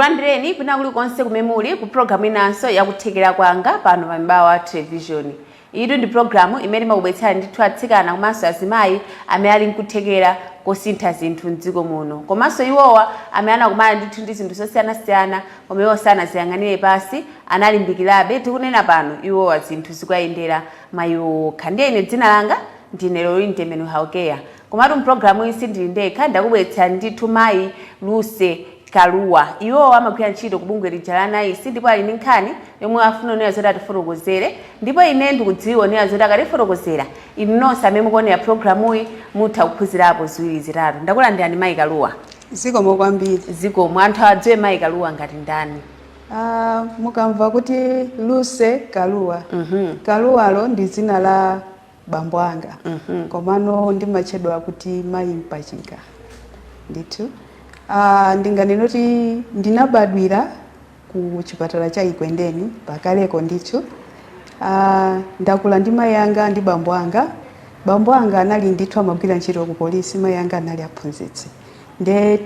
Ndikulandireni kwina kulikonse kumene muli ku programu inanso yakuthekera kwanga pano pa Mibawa Television. Iyitu ndi programu imene imakubweretsera ndithu atsikana komanso azimayi amene ali nkuthekera kosintha zinthu mdziko muno, komanso iwowa amene anakumana ndithu ndi zinthu zosiyanasiyana koma iwo sanaziyang'anire pasi, analimbikirabe. Tikunena pano iwowa zinthu zikuyendera mwa iwo okha. Ndiye ine dzina langa ndine Loreen Temenu Haukeya. Komatu mpulogalamu iyi sindili ndekha, ndakubweretsera ndithu mayi Lucy Kaluwa. Iwowa amagwira ntchito ku bungwe lija la NICE ndipo ali ndi nkhani yomwe afuna onera zoti atifotokozere, ndipo ine ndikudziwa onera zoti akatifotokozera, inu nonse amene mukuonera pulogalamuyi mutha kuphunzirapo ziwiri zitatu. Ndakulandirani, mayi Kaluwa. Zikomo kwambiri. Zikomo. Anthu adziwe mayi Kaluwa ngati ndani? Ah, mukamva kuti Lucy Kaluwa, Kaluwalo ndi dzina la bambo anga, komano ndimatchedwa kuti mayi Mpachika ndithu. Ah, ndinganene kuti ndinabadwira ku chipatala cha Ekwendeni pakaleko ndithu. Ah, ndakula ndi mayi anga ndi bambo anga. Bambo anga anali ndithu amagwira ntchito ku polisi, mayi anga anali aphunzitsi. Nde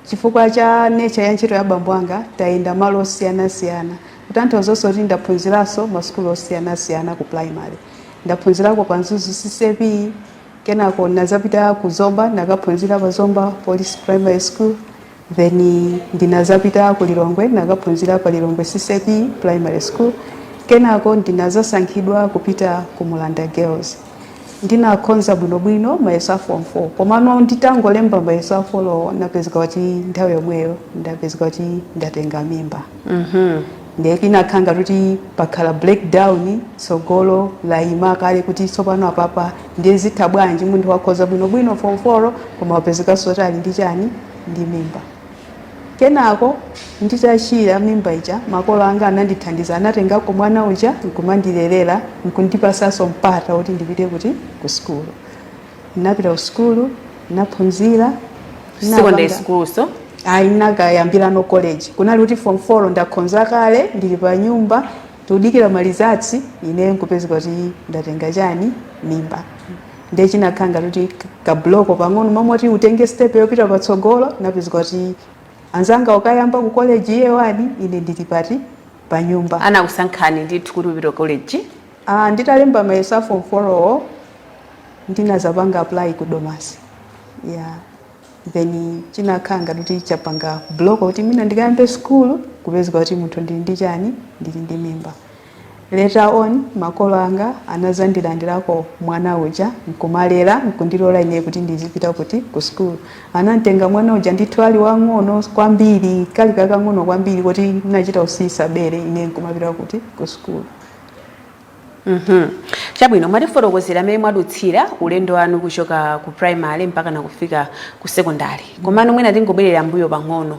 chifukwa cha nature ya ntchito ya bambo anga, tayenda malo osiyanasiyana, kutanthauzanso kuti ndaphunziranso masukulu osiyanasiyana. Ku primary ndaphunzirako pa Mzuzu CCAP, kenako ndinazapita ku Zomba, ndakaphunzira pa Zomba Police Primary School, then ndinazapita ku Lilongwe, ndakaphunzira pa Lilongwe CCAP Primary School, kenako ndinazasankhidwa kupita ku Mulanda Girls. Ndinakhonza bwinobwino mayeso a Form 4, komano nditangolemba mayeso a 4, napezeka kuti nthawi yomweyo ndapezeka kuti ndatenga mimba. Ndiye kinakhala kuti pakhala breakdown, tsogolo layima kale, kuti tsopano apapa ndiye zitha bwanji? Munthu wakhoza bwinobwino Form 4, koma wapezekanso kuti ali ndi chani? Ndi mimba. Kenako nditachira mimba ija, makolo anga anandithandiza, anatengako mwana uja nkumandilerera, nkundipasanso mpata kuti ndipite kuti? Ku sukulu. Ndinapita ku sukulu, naphunzira. Secondary school so? Ayi, nakayambirano college. Kunali kuti Form 4 ndakhonza kale, ndili pa nyumba tikudikira ma results, ine nkupezeka kuti ndatenga chani? Mimba. Ndiye chinakhala ngati ka block pang'ono, mamoti utenge step yopita patsogolo, napezeka kuti anzanga ukayamba ku college year 1, ine ndili pati? Pa nyumba. Anakusankhani ndithu kuti upite college? Ah, nditalemba mayeso a Form 4, ndinazapanga apply ku Domasi, yeah. Then chinakhala ngati kuti chapanga block kuti mina ndikayambe school, kupezeka kuti munthu ndili ndi chani? Ndili ndi mimba. Later on makolo anga anazandilandirako mwana uja nkumalera, nkundilola ine kuti ndizipita kuti? Ku school. Anamtenga mwana uja ndithu ali wang'ono kwambiri, kali kakang'ono kwambiri kuti ndinachita kusiyisa bere, ine nkumapita kuti? Ku school. Chabwino, mwatifotokozera amene mwadutsira ulendo wanu kuchoka ku primary mpaka na kufika ku secondary. Komano mwina tingobwerera mbuyo pang'ono,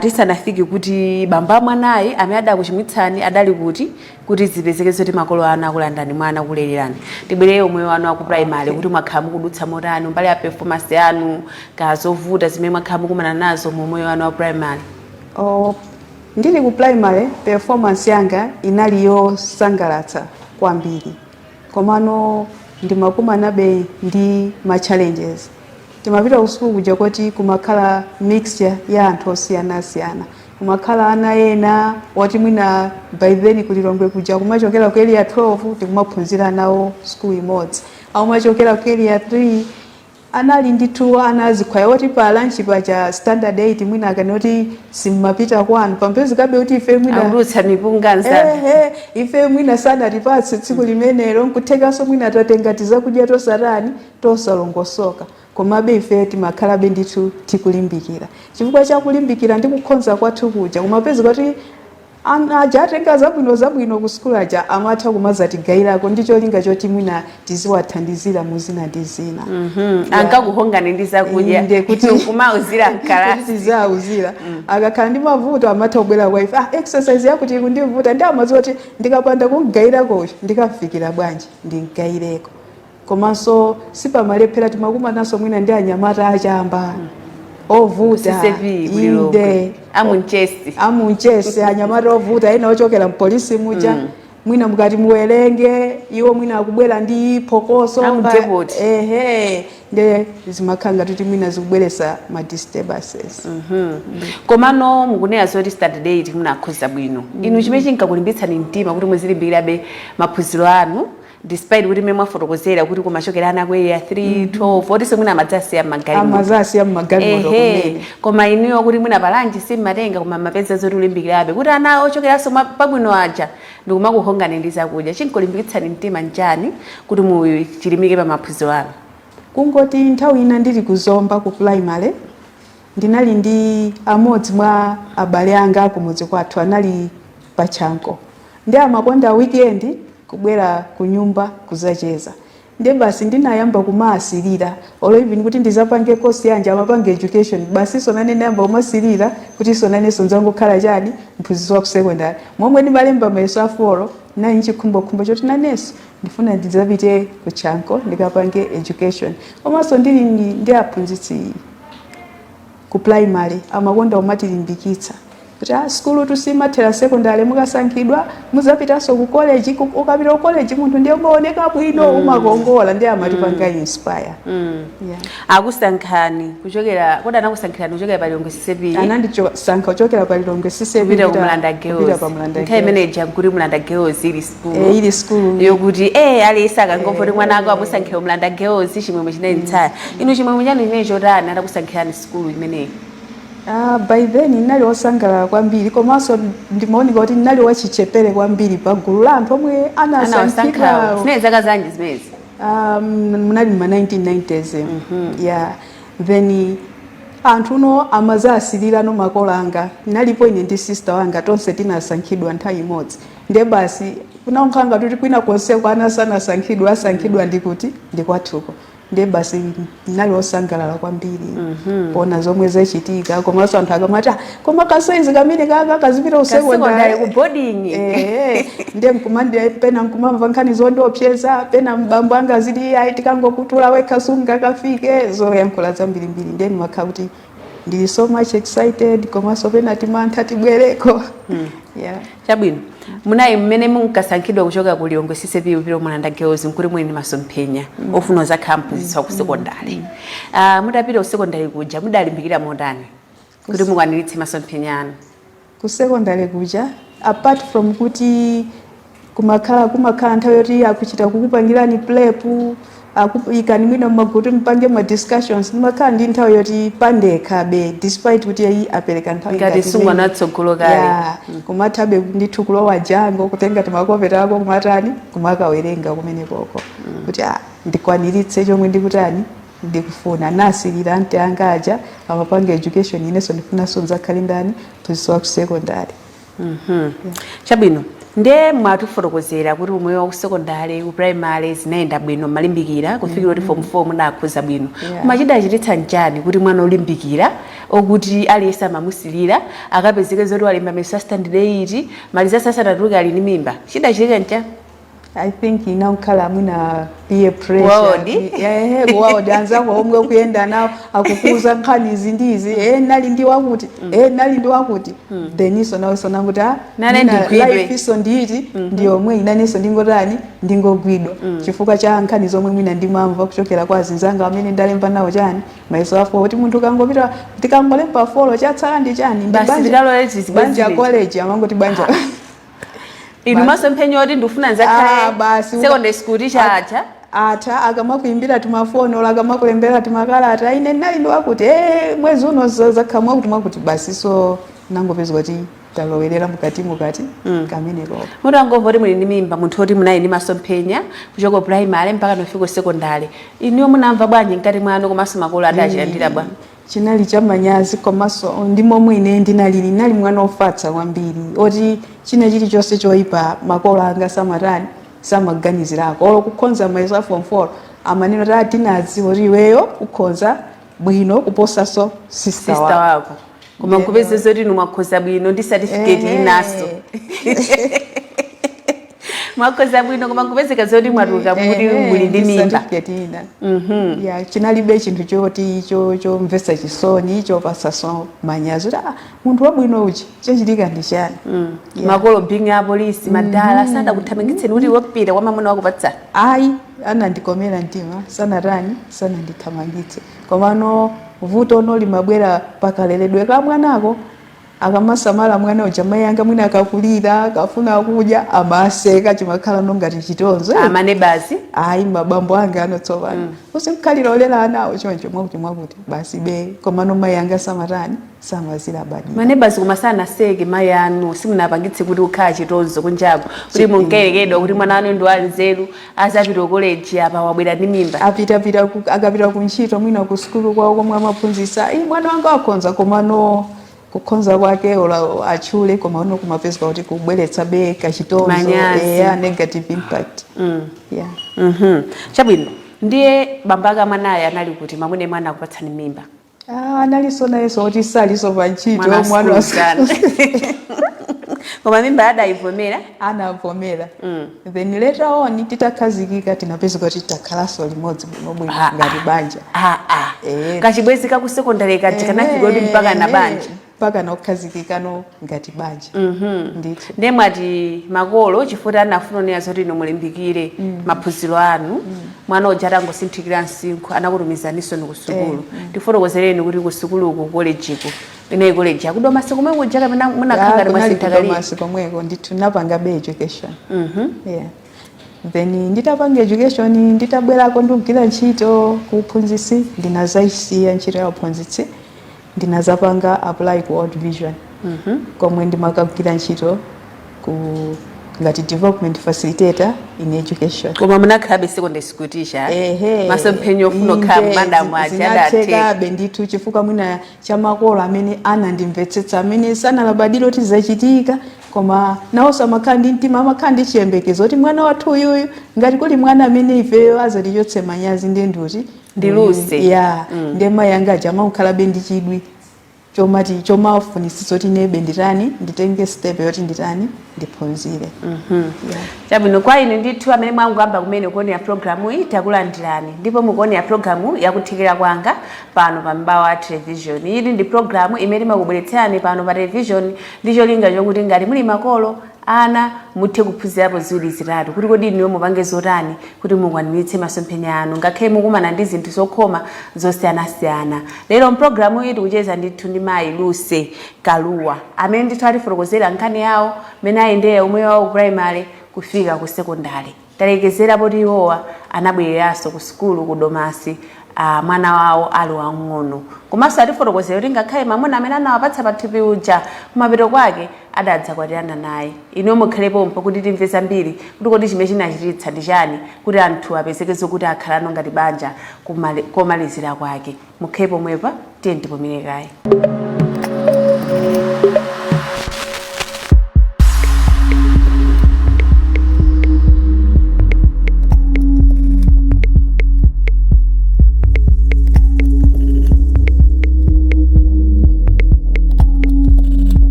tisanafike kuti bambo a mwanayi amene adakuchimwitsani adali kuti, kuti zipezeke zoti makolo anu akulandani mwana kulererani. Tibwerere umoyo wanu wa ku primary, kuti mwakhala mukudutsa motani mbali ya performance yanu, ka zovuta zimene mwakhala mukumana nazo mu moyo wanu wa primary. Oh, ndili ku primary performance yanga inali yosangalatsa kwambiri, komano ndimakumanabe ndi ma challenges. Timapita ku sukulu kuja kuti kumakhala mixture ya anthu osiyanasiyana, kumakhala ana ena woti mwina by then kulilongwe kuja kumachokera ku Area 12, tikumaphunzira nawo sukulu imodzi, aumachokera ku Area 3. Anali ndithu ana azikhwaya oti pa lunch pacha Standard 8 mwina akani kuti simmapita kwanu, pamphezekabe kuti ife mwina akudutsa mipunga nzanu. Ehe, ife mwina sanatipatse tsiku limenelo, nkuthekanso mwina tatenga tizakudya tosatani, tosalongosoka, komabe ife timakhalabe ndithu tikulimbikira. Chifukwa cha kulimbikira ndi kukhonza kwathu kuja, kumapezeka kuti ana aja atenga zabwino zabwino ku sukulu aja amatha kumazatigayirako ndi cholinga choti mwina tiziwathandizira mu zina ndi zina. Ankakuhongani ndi zakudya? Inde, kuti kumauzira mkalasi. Kuti tizauzira. Akakhala ndi mavuto amatha kubwera kwa ife, "Ah, exercise yakuti ikundivuta," ndi amadziwa kuti ndikapanda kumgayirako ndikafikira bwanji? Ndimgayireko. Komanso sipamalephera timakumananso mwina ndi anyamata achamba ovuta. CCAP kulilongwe. Inde. Amunchesi. Amunchesi, anyamata ovuta ena ochokera mpolisi muja. Mwina mukati muwerenge, iwo mwina akubwera ndi phokoso. Amudepoti. Ehe, nde zimakhala ngati kuti mwina zikubweretsa ma disturbances. Komano mukunena zoti standard 8 munakhoza bwino. Inu chimene chinkakulimbitsani mtima kuti muzilimbikirabe maphunziro anu, despite kuti mmene mwafotokozera kuti kumachokera ana ku area 3, 12, otinso mwina amadzasiya mmagalimoto? Amazasiya mmagalimoto. Kumene. Koma inuyo kuti mwina pa lunch simmatenga, koma mapeza zoti ulimbikirabe kuti ana ochokeranso pabwino aja ndikumakuhongani ndi zakudya, chinkulimbikitsani mtima nchani kuti muchilimike pa maphunziro anu? Kungoti nthawi ina ndili kuzomba ku primary, ndinali ndi amodzi mwa abale anga akumudzi kwathu, anali pachanko, ndi amakonda weekend kubwera ku nyumba kuzacheza. Ndiye basi ndinayamba kumaasirira, olo even kuti ndizapange course yanji, amapanga education, basi so nane ndayamba kumasirira kuti so nanenso nzangokhala chani, mphunzitsi wa ku secondary. Momwe ndimalemba mayeso a four, nali nchikhumbokhumbo choti nanenso ndifuna ndidzapite ku Chanko ndikapange education. Komanso ndili ndi aphunzitsi ku primary, amakonda kumatilimbikitsa kuti, "Ah, sukulu tusimathera secondary, mukasankhidwa muzapitanso ku college. Ukapita ku college munthu ndiye umaoneka bwino, umakongola." Ndiye amatipanga inspire. Yeah. Akusankhani kuchokera, kodi anakusankhirani kuchokera pa Lilongwe CCAP? Anandisankha kuchokera pa Lilongwe CCAP kupita ku Mlanda kupita Girls. Pa Mlanda Nthawi Girls. imene ija nkuti Mlanda Girls ili school Ili school yokuti aliyense akangomva kuti mwana ako amusankhira Mlanda Girls, chimwemwe chinali mtsaya. Inu chimwemwe chanu chimene chotani atakusankhirani school imeneyi? Ah, by then ndinali wosangalala kwambiri, komanso ndimaoneka kuti ndinali wachichepere kwambiri pa gulu la anthu omwe anawasankhawo. Anasankhidwa. Zimene zaka zanji zimenezi? Munali ma 1990s, yeah. Then anthu uno amazasirira no makolo anga, nalipo ine ndi sister wanga, tonse tinasankhidwa nthawi imodzi. Ndiye basi kunaonkhanga kuti kwina konseko ana sanasankhidwa, asankhidwa ndikuti ndikwathuko. Ndiye basi ndinali wosangalala kwambiri pona zomwe zachitika. Komanso anthu akamati, "Ah, koma ka size kamene kaka kazipita ku secondary, secondary ku boarding." Ndiye nkumandi pena nkumamva nkhani zondiopseza, pena mbambo anga zili, "Ayi, tikangokutula wekha sungakafike," zoyankhula zambirimbiri. Ndiye ndimakhala kuti ndili so much excited, komanso pena timantha tibwereko, yeah. Chabwino, munayi mmene munkasankhidwa kuchoka ku Lilongwe CCAP kupita ku Mlanda Girls, nkuti muli ndi masomphenya ofuna uzakhala mphunzitsi wa ku sekondari. Ah, mutapita ku sekondari kuja mudalimbikira motani kuti mukwaniritse masomphenya anu? Ku secondary kuja, apart from kuti kumakhala nthawi yoti akuchita kukupangirani prep, akuyikani mwina mmagutu mpange ma discussions, ndimakhala ndi nthawi yoti pandekhabe, despite kuti ayi apereka nthawi ngati ngati sungwana imene. Atsogolo kale. Yeah, kumathabe ndithu kulowa jango, kutenga timakope tako, kumatani, kumakawerenga kumene koko kuti, ah, ndikwaniritse chomwe ndikutani, ndikufuna. Nasirira anti anga aja amapanga education, inenso ndifunanso nzakhale ndani, mphunzitsi wa ku secondary. Chabwino, ndiye mwatifotokozera kuti umoyo wa ku secondary, ku primary zinayenda bwino, malimbikira kufikira kuti form 4 munakhoza bwino. Koma chidachititsa nchani kuti mwana olimbikira, okuti aliyense amamusilira, akapezeke zoti walemba mayeso a standard 8, maliza asanatuluke ali ndi mimba? Chidachitika nchani? I think inakhala mwina peer pressure. Kuwaodi? Kuwaodi, anzako omwe ukuyenda nawo akukuuza nkhani izi ndi izi, nali ndi wakuti, nali ndi wakuti, then iso nawe so nakuti, ah, nane mwina ndigwidwe. Life iso ndiyiti, ndiyomwe inanenso ndingotani, ndingogwidwa chifukwa cha nkhani zomwe mwina ndimamva kuchokera kwa azinzanga amene ndalemba nawo chani, mayeso a four, kuti munthu ukangopita, tikangolemba four, chatsala ndi chani? Ndi Basi tikalole tizibwezere. Banja, college, amangoti banja. Inu Basi. masomphenya oti ndikufuna Ah, nzakhale basi secondary school teacher aja? Atha akamakuimbira timafoni ola akamakulembera timakalata, "Ine ndinali ndi wakuti, mwezi uno zakhala mwakuti mwakuti." Basi, so nangopeza kuti talowerera mukati mukati kameneko. Mutangomva kuti muli ndi mimba, munthu oti munali ndi masomphenya kuchoka primary mpaka nofika secondary, inuyo munamva bwanji mkati mwanu, komanso makolo adachilandira bwa? Chinali chamanyazi, komanso ndi momwe ine ndinalili, ndinali mwana ofatsa kwambiri, oti china chilichonse choyipa makolo anga samatani, samaganizirako. Olo kukhonza mayeso a form 4, amanena kuti atinadziwa kuti iweyo ukhonza bwino kuposaso sister sister wako. Wako, koma nkupeza zoti inu mwakhoza bwino ndi certificate inaso. Mwakhoza bwino, koma kupezeka zoti mwatuluka kuti muli ndi mimba. Certificate ina. Ya, chinalibe chinthu choti chomvetsa chisoni, chopasaso manyazi kuti ah, munthu wabwino uchi, chachitika ndi chani? Yeah. Makolo being apolisi madala sadakuthamangitseni kuti wopita kwa mamuna wakupatsa? Ayi, anandikomera mtima, sanatani, sanandithamangitse. Komano vuto no limabwera pakaleredwe ka mwanako. Akamasamala mwana uja mayi anga, mwina akakulira, akafuna kudya, amaseka, chimakhala ngati chitonzo. Amanebazi? Ayi, mabambo anga ano tsopano usimkhalira olera anawo choncho, mwakuti mwakuti basi be. Komano mayi anga samatani, samazilabadira. Manebazi koma sanaseke mayi anu? Simunapangitse kuti kukhala chitonzo kunjaku kuti munkayerekedwa kuti mwana wanu ndi wanzeru, azapita koleji, apa wabwera ndi mimba? Apitapita akapita kuntchito, mwina ku sukulu kwawo komwe amaphunzitsa, "Ii, mwana wanga wakhonza," komano kukhonza kwake ola atchule, komano kumapezeka kuti kubweretsa be kachitonzo. Manyazi. Eya, negative impact, yeah. Chabwino, ndiye bambo ake amwanayo anali kuti, mamune mwana akupatsani mimba? Ah, analinso nayenso kuti salinso pa ntchito. Mwana mwana wa sukulu. Koma mimba adayivomera? Anavomera. Then later on titakhazikika, tinapezeka kuti takhalanso limodzi bwinobwino ngati banja. Ah, ah. Eh. Kachibwezi kaku secondary kaja kanafika kuti mpaka na banja? Mpaka na kukhazikikano ngati banja ndithu. Ndiye mwati makolo chifukwa anafuna onera zoti inu mulimbikire maphunziro anu, mwana uja atangosinthikira msinkhu anakutumizaninso ku sukulu. Tifotokozereni kuti ku sukuluku, kolejiko, ineyi koleji akudomasi komwe kuja kapena munakhala ngati Kunali mwasintha kaliya? Kudomasi komweko ndithu, napanga be education. Yeah. Then nditapanga education, nditabwerako ndikugwira ntchito ku uphunzitsi, ndinazayisiya ntchito ya uphunzitsi, ndinazapanga apply ku World Vision, komwe ndimakagwira ntchito ku ngati development facilitator in education. Koma munakhalabe secondary school teacher? Ehe. Masomphenya ofuna okhala Inde, madamu aja adatheka? Zinathekabe ndithu, chifukwa mwina chamakolo amene anandimvetsetsa, amene sanalabadire kuti zachitika, koma nawonso amakhala ndi mtima, amakhala ndi chiyembekezo kuti mwana wathu uyuyu, ngati kuli mwana amene ifeyo azatichotse manyazi, ndiye nduti? Ndi Lucy. Ya, ndiye mayi anga aja amakhalabe ndi chidwi chomati chomafunisitsa kuti inebe nditani, nditenge step yoti nditani, ndiphunzire. Yeah. Chabwino, kwa inu ndithu amene mwangoyamba kumene kuonera programu iyi, takulandirani, ndipo mukuonera programu yakuthekera kwanga pano pa Mibawa Television. Iyi ndi programu imene imakubweretserani pano pa television ndi cholinga chokuti ngati muli makolo, ana, muthe kuphunzirapo ziwiri zitatu kuti kodi inuyo mupange zotani kuti mukwaniritse masomphenya anu ngakhale mukumana ndi zinthu zokhoma zosiyanasiyana. Lero mpulogalamu iyi tikucheza ndithu ndi mayi Lucy Kaluwa, amene ndithu atifotokozera nkhani yawo mmene ayendera umoyo wawo ku primary kufika ku secondary. Talekezera poti iwowa anabwereranso ku sukulu ku Domasi, mwana wawo ali wang'ono. Komanso atifotokozera kuti ngakhale mamuna amene anawapatsa pathupi uja, kumapeto kwake adadzakwatirana naye. Inuyo mukhale pompo kuti timve zambiri kuti kodi chimene chinachititsa ndi chani kuti anthu apezeke zokuti akhalano ngati banja komalizira kwake. Mukhale pomwepa, tiye ndipumire kaye.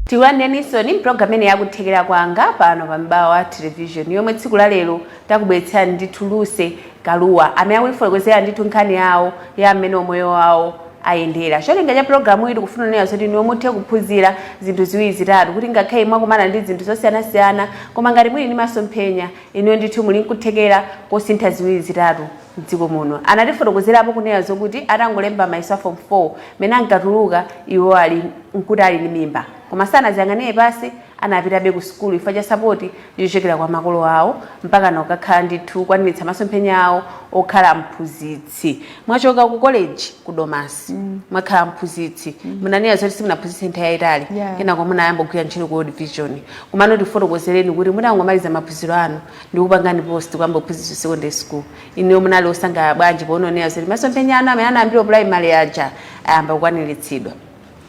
Tikulandireninso mpulogalamu imene yakuthekera kwanga pano pa Mibawa Television, yomwe tsiku la lero takubweretsani ndithu Lucy Kaluwa, amene akutifotokozera ndithu nkhani yawo ya mmene umoyo wawo ayendera. Cholinga cha pulogalamu iyi, tikufuna kunena zoti inuyo muthe kuphunzira zinthu ziwiri zitatu, kuti ngakhale mwakumana ndi zinthu zosiyanasiyana, koma ngati muli ndi masomphenya, inuyo ndithu muli nkuthekera kosintha ziwiri zitatu mdziko muno. Anatifotokozerapo kunena zokuti atangolemba mayeso a form 4, mmene ankatuluka iwo ali nkuti ali ndi mimba, koma sanaziyang'anire pasi, anapitabe ku sukulu chifukwa cha support yochokera kwa makolo awo, mpaka nakukakhala ndithu kukwaniritsa masomphenya awo okhala mphunzitsi. Mwachoka ku college ku Domasi, mwakhala mphunzitsi. Munanena zoti simunaphunzitse nthawi yayitali, kenako munayamba kugwira ntchito ku World Vision. Komano tifotokozereni kuti mutangomaliza maphunziro anu ndikupangani post kuyamba kuphunzitsa secondary school, inuyo munali osangalala bwanji poononera zoti masomphenya anu amene anayambira primary aja ayamba kukwaniritsidwa?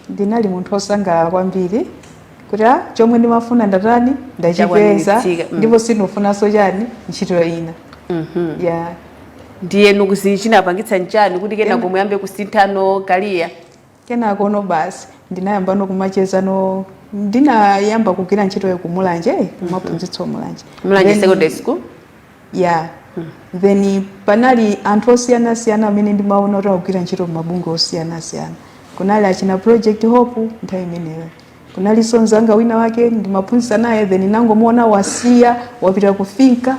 Ndinali munthu wosangalala kwambiri kuti a chomwe ndimafuna ndatani, ndachipeza. Chakwaniritsidwa. Ndipo sindifunanso chani, ntchito ina, yeah. Ndiyenu chinapangitsa nchani kuti kenako muyambe kusinthano career? Kenako no basi, Ndinayambano kumachezano, ndinayamba kugwira ntchito kumulanje, kumaphunzitsa Mulanje. Mulanje Secondary School. Yeah. Then panali anthu osiyanasiyana amene ndimaona kuti akugwira ntchito mumabungwe osiyanasiyana. Kunali achina Project Hope nthawi imeneyo, kunalinso mzanga wina wake ndimaphunzitsa naye, then nangomuona wasiya, wapita ku FINCA.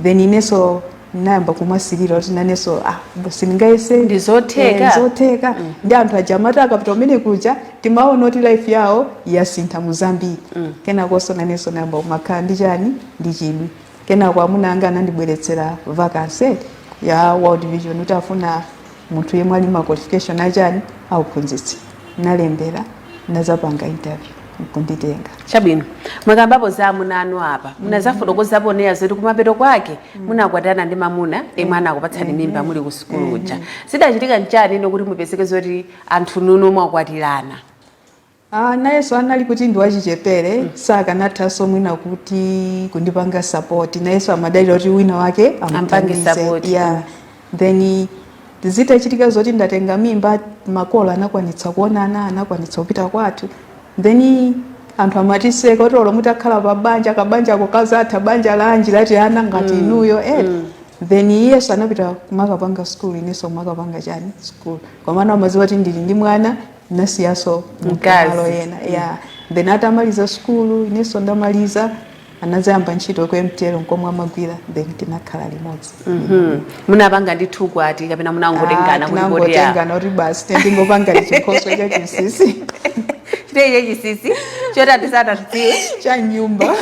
Then inenso ndinayamba kumasilira kuti nanenso, ah, sindingayese? Ndizotheka. Eh, zotheka. Ndi anthu aja amati akapita umene kuja, timaona kuti life yawo yasintha muzambiri. Kenakonso nanenso nayamba kumakhala ndi chani, ndi chidwi. Kenako amuna anga anandibweretsera vacancy ya World Vision, kuti afuna munthu yemwe ali ma qualification achani, auphunzitsi. Nalembera, nazapanga interview, nkunditenga. Chabwino, mwakambapo za amuna anu apa. Munazafotokozapo neya zoti kumapeto kwake munakwatana ndi mamuna emwe anakupatsani mimba muli ku sukulu uja. Zidachitika nchani ino kuti mupezeke zoti anthu nunu mwakwatirana? Ah, nayenso anali kuti ndi wachichepere, sakanathanso mwina kuti kundipanga support. Nayenso amadalira kuti wina wake ampange amuthandize. Support. Yeah. Then zitachitika zoti ndatenga mimba, makolo anakwanitsa kuonana, anakwanitsa kupita kwathu. Then anthu amatiseka kuti olo mutakhala pa banja, kabanja kukazatha, banja lanji lati ana ngati inuyo, eh. Then iyeso anapita kumakapanga school, inenso kumakapanga chani, school. Komano amadziwa kuti ndili ndi mwana, nasiyaso mkazi. Malo ena, yeah. Then atamaliza skulu, inenso ndamaliza, anazayamba ntchito ku MTL nkomwe amagwira, then tinakhala limodzi. Munapanga ndithu ukwati kapena munangotengana? Ah, kuti poti ya tinangotengana kuti basi, tendingopanga chinkhoswe cha chinsinsi. Chiteyi chinsinsi choti atisanadziwe. Cha nyumba.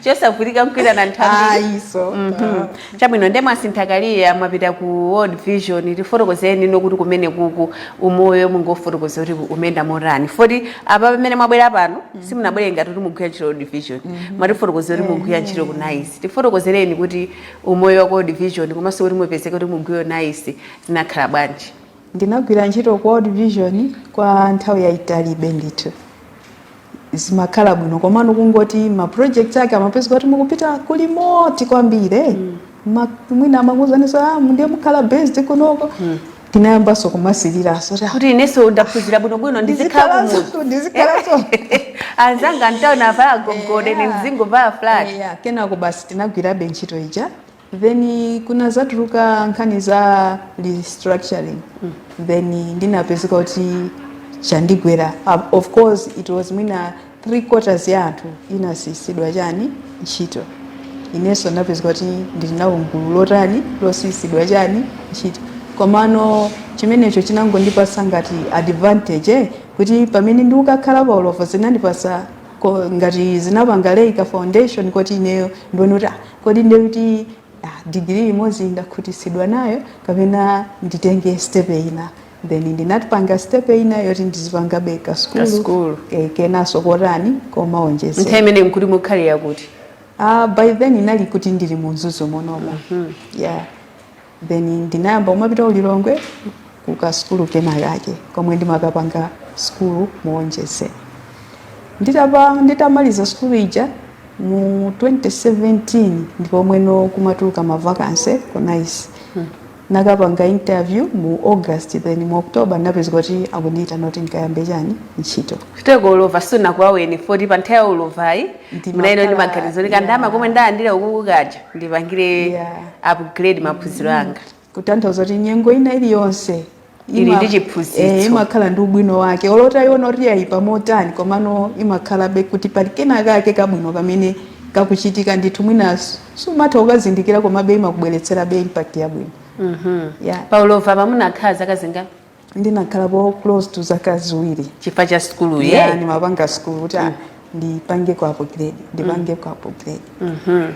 Chosavutika mkwirana nthawi. Ayiso. Chabwino, nde mwasintha career, mwapita ku World Vision. Tifotokozeni ino kuti kumene kuku umoyo mungofotokoza kuti umenda motani, foti apa pamene mwabwera pano simunabwere ngati kuti mugwira ntchito World Vision. Mwatifotokozera kuti mugwira ntchito ku NICE. Tifotokozereni kuti umoyo wa ku World Vision komanso kuti mupezeke kuti mugwire NICE zinakhala bwanji? Ndinagwira ntchito ku World Vision kwa nthawi yayitalibe ndithu. Zimakhala bwino, komano kungoti ma projects ake amapezeka kuti mukupita kulimoti kwambiri. Mwina amakuuzaniso, ah, ndiye mukhala based kunoko. Tinayambanso kumasiriraso kuti, ah, kuti inenso ndaphunzira bwinobwino, ndizikhala kumudzi. Ndizikhalanso. Anzanga mtauni avala gogode, ine ndizingovala flat. Yeah, kenako basi tinagwirabe ntchito ija. Then kuna zatuluka nkhani za restructuring. Then ndinapezeka kuti chandigwera. Of course it was mwina three quarters ya anthu inasiyisidwa chani, ntchito. Inenso ndinapezeka kuti ndili nawo gulu lotani, losiyisidwa chani, ntchito. Komano chimenecho chinangondipasa ngati advantage, kuti pamene ndikukakhala pa ulova, zinandipasa ngati zinapanga lay ka foundation kuti ineyo ndione kuti, ah, kodi ndiye kuti, ah, digiri imodzi ndakhutitsidwa nayo kapena nditenge step ina? Then ndinatipanga step ina yoti ndizipangabe kasukulu. Kasukulu. Kenanso kotani, komaonjezera. Nthawi imene nkuti mukhalira kuti? By then inali kuti ndili mu Mzuzu monomo. Yeah. Then ndinayamba kumapita ulilongwe kukasukulu kena kake komwe ndimakapanga sukulu muonjezera. Nditamaliza sukulu ija mu 2017, ndipo mweno kumatuluka ma vacancy ku NICE. Nakapanga interview mu August, then mu October ndinapezeka kuti akundiyitana kuti ndikayambe chani, ntchito. Kuteko ulova sunakuwaweni, foti pa nthawi ya ulovayi munaino ndi maganizo kuti kandama komwe ndalandira ukuku kaja ndipangire upgrade maphunziro anga. Kutanthauza kuti nyengo ina iliyonse ili ndi chiphunzitso. Imakhala ndi ubwino wake. Olota iona kuti yayipa motani, komano imakhalabe kuti pali kena kake kabwino kamene kakuchitika ndithu. Mwina sumatha kukazindikira, komabe imakubweretserabe impact yabwino. Yeah. Pa ulova pamunakhala zaka zingati? Ndinakhalapo close to zaka 2. Chifukwa cha sukulu? Yeah, ye ndimapanga sukulu kuti, ah, ndipange ku upgrade, ndipange ku upgrade. Yeah.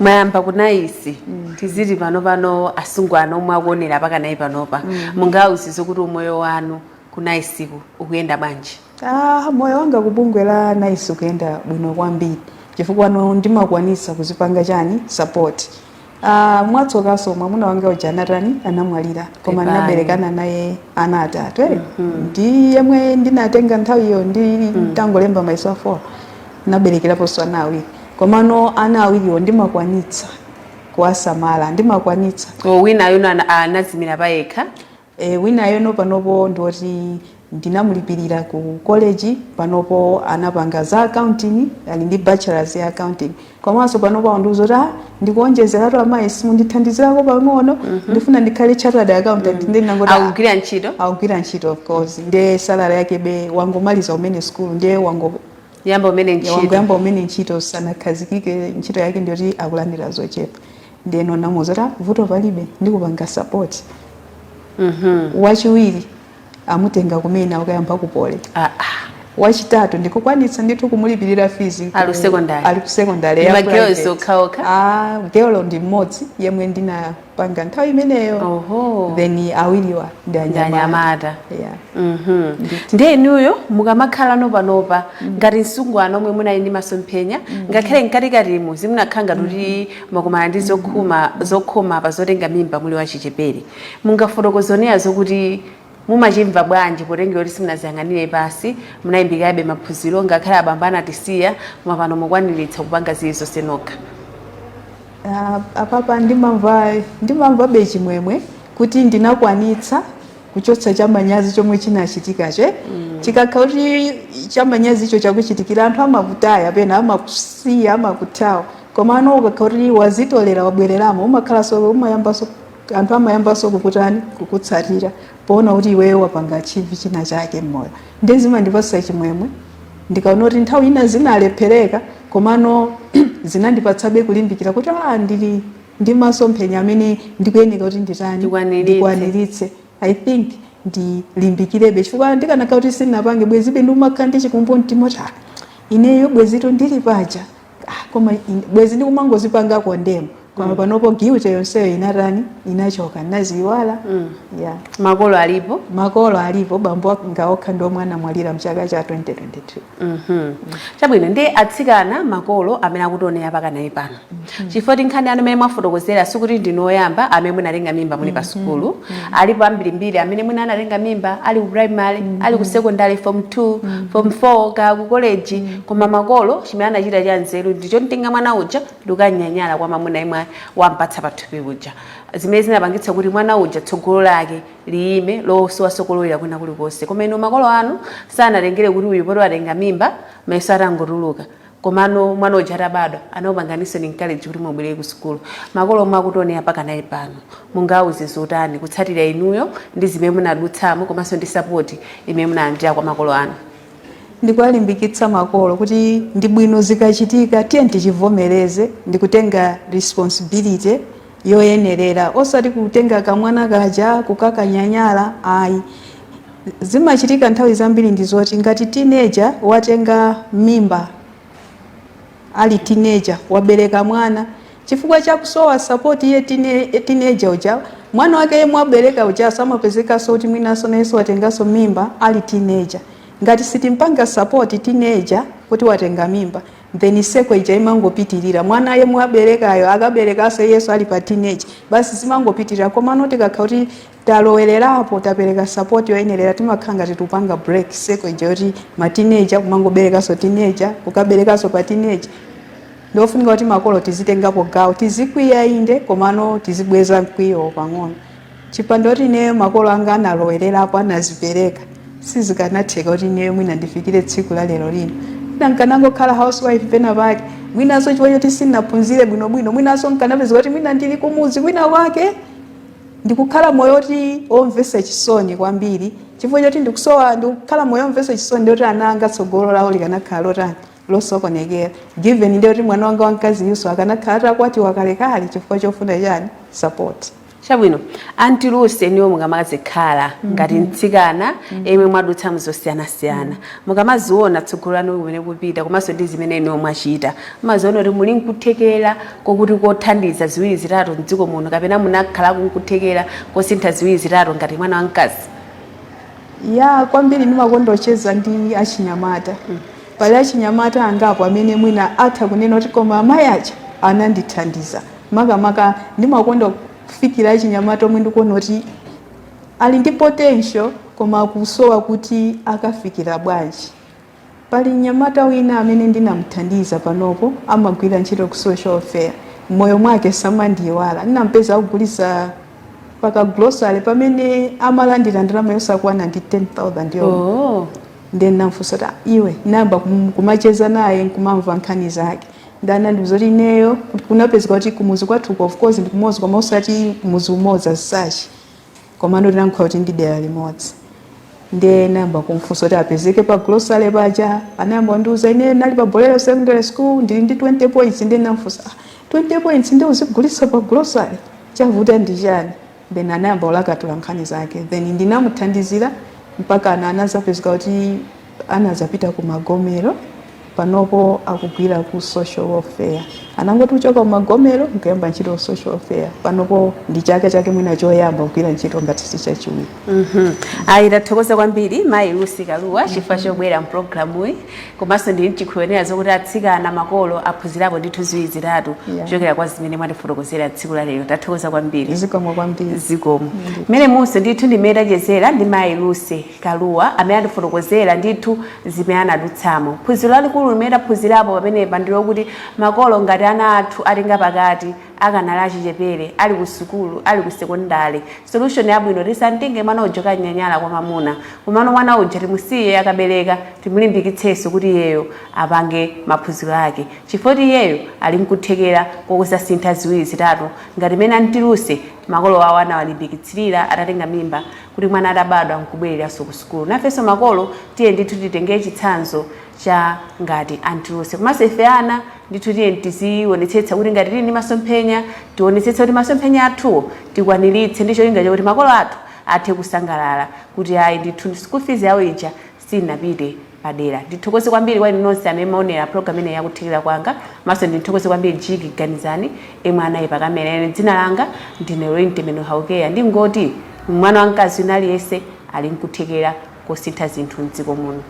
Mwayamba ku NICE. Tiziti pano pano asungwana omwe akuonera pakanayi panopa, mungawuzize kuti umoyo wanu ku NICE-ku ukuyenda bwanji? Ah, moyo wanga kubungwe la NICE ukuyenda bwino kwambiri, chifukwa no ndimakwanisa kuzipanga chani, support. Ah, mwatsokaso mwamuna wanga uja anatani, anamwalira, koma Pepani. ndinaberekana naye ana atatu, eh? Ndi yemwe ndinatenga nthawiyo ndi tangolemba mayeso a 4, naberekeraponso ana awiri. Komano ana awiriwo ndimakwanitsa kuwasamala, ndimakwanitsa. Wina yuno anazimira payekha? E, wina yono panopo ndiwoti Ndinamulipirira ku college. Panopo anapanga za accounting, ali ndi bachelors ya accounting. Komanso panopo akundiuza kuti, "Ah, ndikuonjezeratu amayi, simundithandizirako pang'ono? Ndifuna ndikhale chartered accountant." Ndi ndinangoti, "Ah." Akugwira ntchito? Akugwira ntchito, of course. Ndiye salary yake be wangomaliza umene school, ndiye wango yamba umene ntchito. Wangoyamba umene ntchito, sanakhazikike ntchito yake, ndiyoti akulandira zochepa. Ndiye namuuza kuti, "Ah, vuto palibe, ndikupanga support." Wachiwiri amutenga kumene akuyamba ku Poly. Ah, ah. Wachitatu ndikukwanitsa ndithu kumulipirira fees. Ali ku secondary? Ali ku secondary Ndi ya ma girls private. Okhaokha? Ah, girl ndi mmodzi yemwe ndinapanga nthawi imeneyo. Then awiriwa ndi ndi anyamata. Anyamata. Yeah. Ndiye inuyo mukamakhala nopanopa ngati msungwana omwe munali ndi masomphenya, ngakhale mkatikatimo zimunakhala ngati kuti mwakumana ndi zokhoma pa zotenga mimba muli wachichepere, mungafotokozoneya zokuti mumachimva bwanji potengera kuti simunaziyang'anire pasi, munayimbikabe maphunziro ngakhale abambo anatisiya, koma pano mukwaniritsa kupanga zilizonse nokha? Ah, apapa ndimamva chimwemwe kuti ndinakwanitsa kuchotsa chamanyazi chomwe chinachitikacho. Chikakhala kuti chamanyazicho chakuchitikira, anthu amakutaya, pena amakusiya, amakuthawa. Komano ukakhala kuti wazitolera, wabwereramo, umakhalanso, umayambanso, anthu amayambanso kukutani, kukutsatira, poona kuti iweyo wapanga achieve china chake mmoyo. Ndi zimandipatsa chimwemwe ndikaona kuti nthawi ina zinalephereka, komano zinandipatsabe kulimbikira kuti, ah, ndili ndi masomphenya amene ndikuyeneka kuti nditani? Ndikwaniritse. Ndikwaniritse. I think ndilimbikirebe, chifukwa ndikanakhala kuti sindinapange, bwezibe ndikumakhala ndi chikumbumtima kuti, ah, ineyo bwezito ndili paja, ah, koma bwezi ndikumangozipanga condemn. Koma panopo guilt yonseyo inatani? Inachoka, naziyiwala, yeah. Makolo alipo? Makolo alipo. Bambo anga okha ndi omwe anamwalira mchaka cha 2022. Chabwino. Ndi atsikana, makolo amene akutionera pakanayi pano, chifukwa ti nkhani anu amene mwafotokozera, sikuti ndinu oyamba amene munatenga mimba muli pa sukulu. Alipo ambirimbiri amene mwina anatenga mimba ali ku primary, ali ku secondary, form 2, form 4, ka ku college, koma makolo chimene anachita cha nzeru ndicho mtenga mwana uja ndikanyanyala kwa mamuna imwe wampatsa pathupi uja, zimene zinapangitsa kuti mwana uja tsogolo lake liyime losowasokolowera kwina kulikonse. Koma inu makolo anu sanatengere kuti uyu poti watenga mimba mayeso atangotuluka, komano mwana uja atabadwa anakupanganiso ni encourage kuti mubwerere ku sukulu. Makolo omwe akutionera pakanayi pano, mungawuze zotani kutsatira inuyo ndi zimene munadutsamo, komanso ndi support imene munalandira kwa makolo anu? Ndikuwalimbikitsa makolo kuti ndi bwino zikachitika, tiye tichivomereze ndikutenga responsibility yoyenerera, osati kutenga kamwana kaja kukakanyanyala, ayi. Zimachitika nthawi zambiri ndi zoti ngati teenager watenga mimba ali teenager, wabereka mwana, chifukwa cha kusowa support, iye teenager uja, mwana wake yemwe wabereka uja samapezekanso kuti mwinanso nayenso watenganso mimba ali teenager. Ngati sitimpanga support teenager kuti watenga mimba, then cycle ija imangopitirira. Mwana yemwe waberekayo akaberekanso iyenso ali pa teenage, basi, zimangopitirira. Komano tikakhala kuti talowererapo, tapereka support yoyenerera, timakhala ngati tikupanga break cycle ija yoti ma teenager kumangoberekanso teenager, kukaberekanso pa teenage. Ndofunika kuti makolo tizitengapo gawo. Tizikwiya inde, komano tizibweza mkwiyo pang'ono. Chipando kuti ineyo makolo anga analowererapo, anazipereka, sizikanatheka kuti ineyo mwina ndifikire tsiku la lero lino. Mwina nkanangokhala housewife pena pake, mwinanso chifukwa choti sindinaphunzire bwinobwino, mwinanso nkanapeza kuti mwina ndili kumuzi kwina kwake, ndikukhala moyo oti omvetsa chisoni kwambiri. Chifukwa choti ndikusowa, ndikukhala moyo omvetsa chisoni, ndiyoti ana anga tsogolo lawo likanakhala lotani? Losokonekera. Given ndiyoti mwana wanga wamkazi yuso akanakhala atakwatiwa kalekale chifukwa chofuna chani? Support. Chabwino. Auntie Lucy, niwo mukamazikhala ngati mtsikana imwe mwadutsa mzosiyanasiyana, mukamaziona tsogolo lanu kumene kupita, komanso ndi zimene inuyo mwachita, mumaziona kuti muli nkuthekera kokuti kothandiza ziwiri zitatu mdziko muno, kapena munakhalako nkuthekera kosintha ziwiri zitatu ngati mwana wamkazi? Ya, kwambiri. Ndimakondocheza ndi achinyamata. Pali achinyamata angapo amene mwina atha kunena kuti, "Koma amayi aja anandithandiza." Makamaka ndimakonda kufikira achinyamata omwe ndikuona kuti ali ndi potential koma akusowa kuti akafikira bwanji. Pali mnyamata wina amene ndinamuthandiza, panopo amagwira ntchito ku social welfare. Mmoyo mwake samandiyiwala. Ndinampeza akugulitsa Paka grocery pamene amalandira ndalama yosakwana ndi 10,000 yomwe. Ndiye ndinamfunsa kuti, "Ah, iwe," nayamba kumacheza naye, nkumamva nkhani zake. Ndanandiuza kuti ineyo kunapezeka kuti kumuzi kwathu, of course ndi kumodzi, koma osati muzi umodzi as such, komano tinankhala kuti ndi dera limodzi. Ndiye nayamba kumfunsa kuti apezeke pa grocery paja. Anayamba kundiuza, "Ine nali pa Bolero Secondary School, ndili ndi 20 points." Ndiye namfunsa, "Ah, 20 points ndi uzigulitsa pa grocery, chavuta ndi chani?" Then anayamba kulakatula nkhani zake. Then ndinamuthandizira mpaka ana anazapezeka kuti anazapita ku Magomero. Panopo akugwira ku social welfare. Anangoti kuchoka ku Magomero nkuyamba ntchito ku social welfare. Panopo ndi chaka chake mwina choyamba kugwira ntchito, ngati si chachiwiri. Ayi, tathokoza kwambiri mayi Lucy Kaluwa chifukwa chobwera mpulogalamuyi, komanso ndili mchikhulupiriro zokuti atsikana, makolo aphunzirapo ndithu ziwiri zitatu kuchokera kwa zimene mwatifotokozera tsiku la lero. Tathokoza kwambiri. Zikomo kwambiri. Zikomo. Mmene munso ndithu ndimene tachezera ndi mayi Lucy Kaluwa amene atifotokozera ndithu zimene anadutsamo. Phunziro lalikulu limene taphunzirapo pamenepa ndi lokuti makolo, ngati ana athu atenga pakati akanali achichepere, ali ku sukulu, ali ku sekondari, solution yabwino tisantenge mwana uja kanyanyala kwa mamuna, komano mwana uja timusiye, akabereka timulimbikitsenso kuti iyeyo apange maphunziro ake, chifukwa iyeyo ali mkuthekera kokusasintha ziwiri zitatu, ngati mene Auntie Lucy makolo awo anawalimbikitsirira atatenga mimba kuti mwana atabadwa nkubwereranso ku sukulu. Nafenso makolo tiye ndithu titenge chitsanzo cha ngati Auntie Lucy. Komanso ife ana ndithu tiye tizionetsetsa kuti ngati tili ndi masomphenya, tionetsetse kuti masomphenya athuwo tikwaniritse ndi cholinga chakuti makolo athu athe kusangalala kuti ayi ndithu, school fees yawo ija sinapite padera. Ndithokoze kwambiri kwa inu nonse amene maonera program ineyi yakuthekera kwanga. Maso ndithokoze kwambiri Jiki Ganizani emwe anayi pakamera. Ine dzina langa ndine Lwintemeno Haukeya. Ndingoti mwana wamkazi wina aliyense ali nkuthekera kosintha zinthu mdziko muno.